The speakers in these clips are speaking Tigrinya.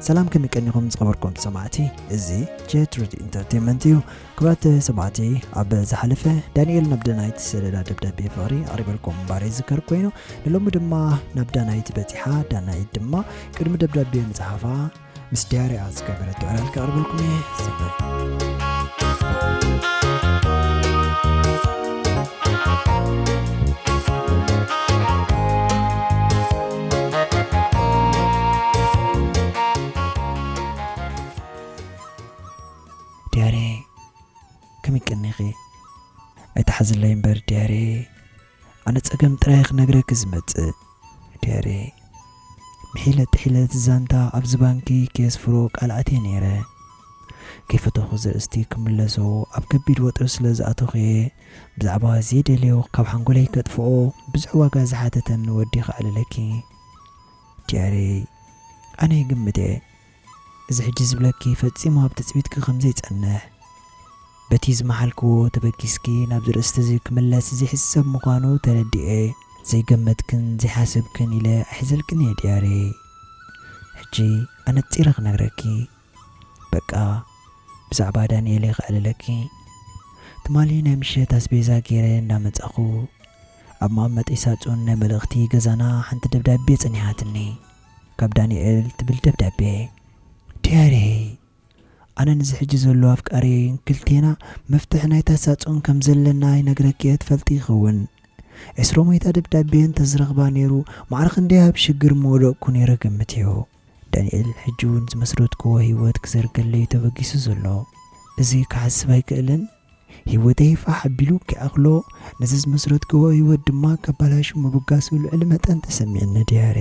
ሰላም ከመይ ቀኒኹም ዝኸበርኩም ሰማዕቲ፣ እዚ ጀት ሩት ኢንተርቴንመንት እዩ። ክቡራት ሰማዕቲ፣ ኣብ ዝሓለፈ ዳንኤል ናብ ዳናይት ዝሰደዳ ደብዳቤ ፍቕሪ ኣቕሪበልኩም እምበር ይዝከር ኮይኑ፣ ንሎሚ ድማ ናብ ዳናይት በጺሓ፣ ዳናይት ድማ ቅድሚ ደብዳቤ ምጽሓፋ ምስ ዲያርያ ዝገበረቶ ዕላል ከቕርበልኩም እየ። ሰናይ። ዲያሬ፣ ከመይ ቀኒኺ? ኣይትሓዝለይ እምበር ዲያሬ፣ ኣነ ጸገም ጥራይ ክነግረኪ ዝመጽእ። ዲያሬ፣ ምሒለ ጥሒለ እቲ ዛንታ ኣብዚ ባንኪ ከየስፍሮ ቃል ኣትየ ነይረ። ከይፈተኹ ዘርእስቲ ክምለሶ ኣብ ከቢድ ወጥሪ ስለ ዝኣተኹ እየ ብዛዕባ ዘይደልዮ ካብ ሓንጎለይ ከጥፍኦ ብዙሕ ዋጋ ዝሓተተኒ ወዲ ከዕልለኪ። ዲያሬ፣ ኣነ ይግምት እየ። እዚ ሕጂ ዝብለኪ ፈጺሙ ኣብ ትጽቢትኪ ከም ዘይጸንሕ። በቲ ዝመሓልክዎ ተበጊስኪ ናብዚ ርእስቲ እዚ ክምለስ ዘይሕሰብ ምዃኑ ተረዲኤ፣ ዘይገመትክን ዘይሓሰብክን ኢለ ኣይሕዘልክን እየ ዲያሬ። ሕጂ ኣነጺረ ክነግረኪ። በቃ፣ ብዛዕባ ዳንኤል እየ ከዕልለኪ። ትማሊ ናይ ምሸት ኣስቤዛ ገይረ እንዳመጻኹ፣ ኣብ መቐመጢ ሳጹን ናይ መልእኽቲ ገዛና ሓንቲ ደብዳቤ ጸኒሓትኒ። ካብ ዳንኤል ትብል ደብዳቤ። ዲያሬ፣ ኣነ ንዚ ሕጂ ዘሎ ኣፍቃሪየይን ክልቴና መፍትሒ ናይታ ሳጹን ከም ዘለና ይነግረኪ እየ፣ ትፈልጢ ይኸውን። ኤስሮም ወይታ ደብዳቤ እንተዝረኽባ ነይሩ፣ ማዕረ ክንደይ ኣብ ሽግር ምወደቕኩ ነይረ ገምትዮ። ዳንኤል ሕጂ እውን ዝመስረትክዎ ህይወት ክዘርገለይ ተበጊሱ ዘሎ። እዚ ክሓስብ ኣይክእልን። ህይወተይ ፋሕ ኣቢሉ ክኣኽሎ፣ ነዚ ዝመስረትክዎ ህይወት ድማ ከባላሹ ምብጋሱ ልዕሊ መጠን ተሰሚዕኒ ድያሬ።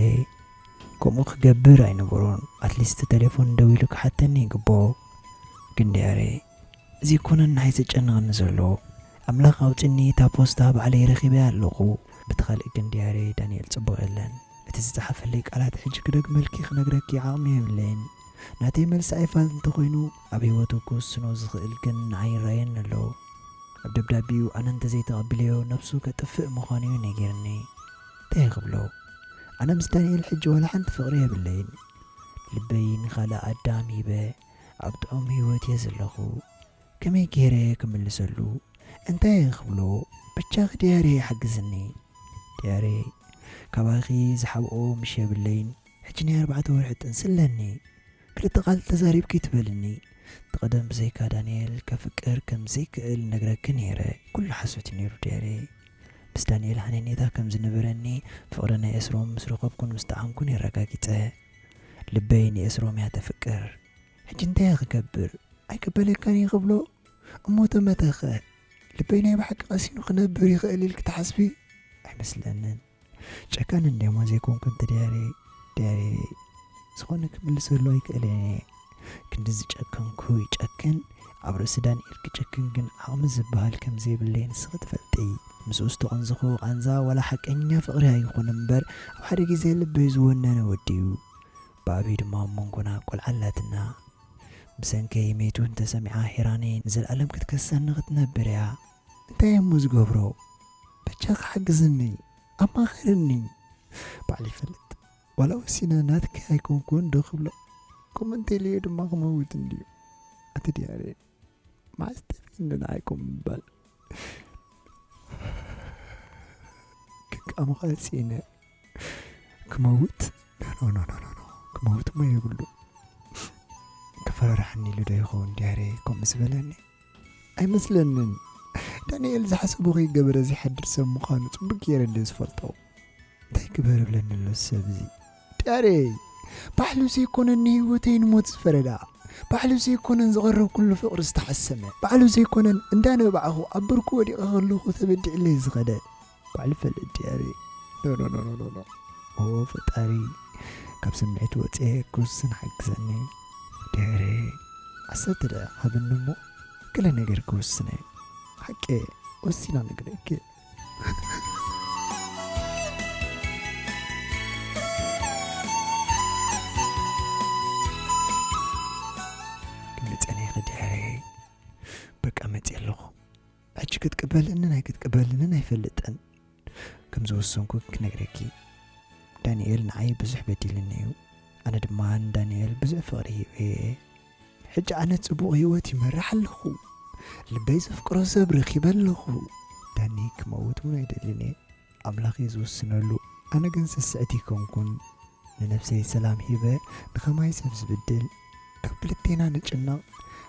ከምኡ ክገብር ኣይነበሮን። ኣትሊስት ተሌፎን ደዊሉ ክሓተኒ ይግብኦ። ግን ድያሬ፣ እዚ ኣይኮነን ንዓይ ዘጨንቐኒ ዘሎ። ኣምላኽ ኣውፅኒ፣ እታ ፖስታ ባዕለይ ረኺበያ ኣለኹ። ብቲ ካልእ ግን ድያሬ ዳንኤል ፅቡቕ የለን። እቲ ዝፀሓፈለይ ቃላት ሕጂ ክደግመልኪ ክነግረኪ ዓቕሚ የብለይን። ናተይ መልሲ ኣይፋል እንተኾይኑ፣ ኣብ ህይወቱ ክውስኖ ዝኽእል ግን ንዓይ ይረኣየኒ ኣሎ። ኣብ ደብዳቤኡ ኣነ እንተዘይተቐቢለዮ ነብሱ ከጥፍእ ምዃኑ እዩ ነጊርኒ። እንታይ ክብሎ? ኣነ ምስ ዳንኤል ሕጂ ዋላ ሓንቲ ፍቕሪ የብለይን። ልበይ ንኻልእ ኣዳም ሂበ ኣብ ጥዑም ህይወት እየ ዘለኹ። ከመይ ገይረ ክምልሰሉ? እንታይ ክብሎ? ብቻ ድያሬ ሓግዝኒ። ድያሬ፣ ካባኺ ዝሓብኦ ምሽ የብለይን። ሕጂ ናይ ኣርባዕተ ወርሒ ጥንሲ ኣለኒ። ክልተ ቃል ተዛሪብኪ ትበልኒ። እቲ ቀደም ብዘይካ ዳንኤል ከፍቅር ከም ዘይክእል ነግረኪ ነይረ። ኩሉ ሓሶት እዩ ነይሩ ድያሬ። ምስ ዳንኤል ሃነኔታ ከም ዝነበረኒ ፍቕሪ ናይ ኤስሮም ምስ ረኸብኩን ምስ ጠዓምኩን የረጋጊጸ። ልበይ ንኤስሮም እያ ተፍቅር። ሕጂ እንታይ እየ ክገብር? ኣይቅበለካን እየ ክብሎ? እሞ ተመተኸ? ልበይ ናይ ብሓቂ ቀሲኑ ክነብር ይኽእል ኢልኪ ትሓስቢ? ኣይመስለንን። ጨካን እንድየ እሞ ዘይኮንኩ እንተ ድያሬ፣ ድያሬ፣ ዝኾነ ክምልሰሉ ኣይክእልን እየ። ክንዲ ዝጨከንኩ ይጨክን፣ ኣብ ርእሲ ዳንኤል ክጨክን ግን ዓቕሚ ዝበሃል ከም ዘይብለይ ንስኺ ትፈልጢ። ምስኡ ዝተቐንዘኹ ቃንዛ ዋላ ሓቀኛ ፍቕሪ ኣይኹን እምበር፣ ኣብ ሓደ ግዜ ልበይ ዝወነነ ወዲ እዩ። ብኣብዩ ድማ ኣብ መንጎና ቆልዓ ኣላትና። ብሰንከይ መይቱ እንተሰሚዓ ሄራነይ ንዘለኣለም ክትከሰኒ ክትነብር እያ። እንታይ እሞ ዝገብሮ? በጃኻ ሓግዝኒ፣ ኣማኽርኒ። ባዕሉ ይፈልጥ። ዋላ ወሲነ ናትኪ ኣይኮንኩን ዶ ክብሎ? ከምኡ እንተኢለዮ ድማ ክመውት እንድዩ። ኣቲ ድያሬ፣ መዓስ ተፊንዶ ንዓይ ከምኡ ምባል? ክቃምኻ ስኢነ። ክመውት? ኖ፣ ኖ፣ ኖ፣ ኖ፣ ኖ። ክመውት እሞ የብሉ። ከፈራርሓኒ ኢሉ ዶ ይኸውን ድያሬ ከምኡ ዝበለኒ? ኣይመስለንን። ዳንኤል ዝሓሰቦ ከይገበረ ዘይሓድር ሰብ ምዃኑ ጽቡቅ ገይረ እንደ ዝፈልጦ። እንታይ ግበር እብለኒ ኣሎ ሰብ እዚ? ድያሬ፣ ባዕሉ ዘይኮነን ንህይወተይ ንሞት ዝፈረዳ፣ ባዕሉ ዘይኮነን ዝቐረብኩሉ ፍቕሪ ዝተሓሰመ፣ ባዕሉ ዘይኮነን እንዳነበዕኹ ኣብ ብርኩ ወዲቐ ከለኹ ተበዲዕለይ ዝኸደ፣ ባዕሉ ፈልጥ ድያሬ። ኖ፣ ኖ፣ ኖ፣ ኖ፣ ኖ፣ ኖ። ኦ ፈጣሪ፣ ካብ ስምዒት ወፅየ ክውስን ሓግዘኒ። ድያሬ፣ ዓሰርተ ደቂቕ ሃብኒ እሞ ገለ ነገር ክውስነ። ሓቂ ወሲና ነግረኪ። ክንዲ ጸኒሕኺ ድያሬ፣ በቃ መፅየ ኣለኹ። ሕጂ ክትቅበልንን ኣይክትቅበልንን ኣይፈልጥን። ከም ዝወሰንኩ ክነግረኪ። ዳንኤል ንዓይ ብዙሕ በዲልኒ እዩ። ኣነ ድማ ንዳንኤል ብዙሕ ፍቕሪ ሂበ እየ። ሕጂ ኣነ ጽቡቕ ህይወት ይመርሕ ኣለኹ። ልበይ ዘፍቅሮ ሰብ ረኺበ ኣለኹ። ዳኒ ክመውት እውን ኣይደልን እየ። ኣምላኽ እዩ ዝውስነሉ። ኣነ ግን ስስዕቲ ኣይኮንኩን። ንነብሰይ ሰላም ሂበ ንኸማይ ሰብ ዝብድል። ካብ ክልቴና ንጭነቕ።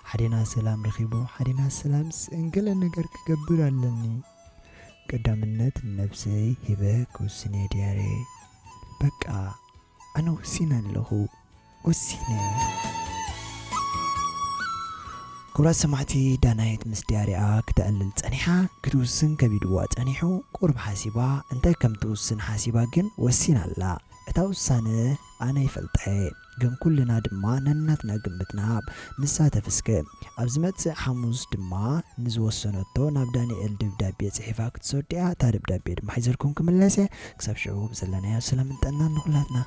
ሓዴና ሰላም ረኺቡ፣ ሓዴና ሰላም ስእን ገለ ነገር ክገብር ኣለኒ። ቀዳምነት ንነብሰይ ሂበ ክውስን እየ ድያረ። በቃ ኣነ ወሲነ ኣለኹ። ወሲነ። ክቡራት ሰማዕቲ፣ ዳናይት ምስ ድያሪኣ ክተዕልል ጸኒሓ፣ ክትውስን ከቢድዋ ጸኒሑ። ቁሩብ ሓሲባ፣ እንታይ ከም ትውስን ሓሲባ ግን ወሲና ኣላ። እታ ውሳነ ኣነ ይፈልጣ እየ፣ ግን ኩልና ድማ ነናትና ግምት ንሃብ። ንሳተፍ እስከ። ኣብ ዝመጽእ ሓሙስ ድማ ንዝወሰነቶ ናብ ዳንኤል ደብዳቤ ጽሒፋ ክትሰዶ እያ። እታ ደብዳቤ ድማ ሒዘልኩም ክምለስ እየ። ክሳብ ሽዑ ብዘለናዮ ሰላምን ጥዕናን ንኹላትና።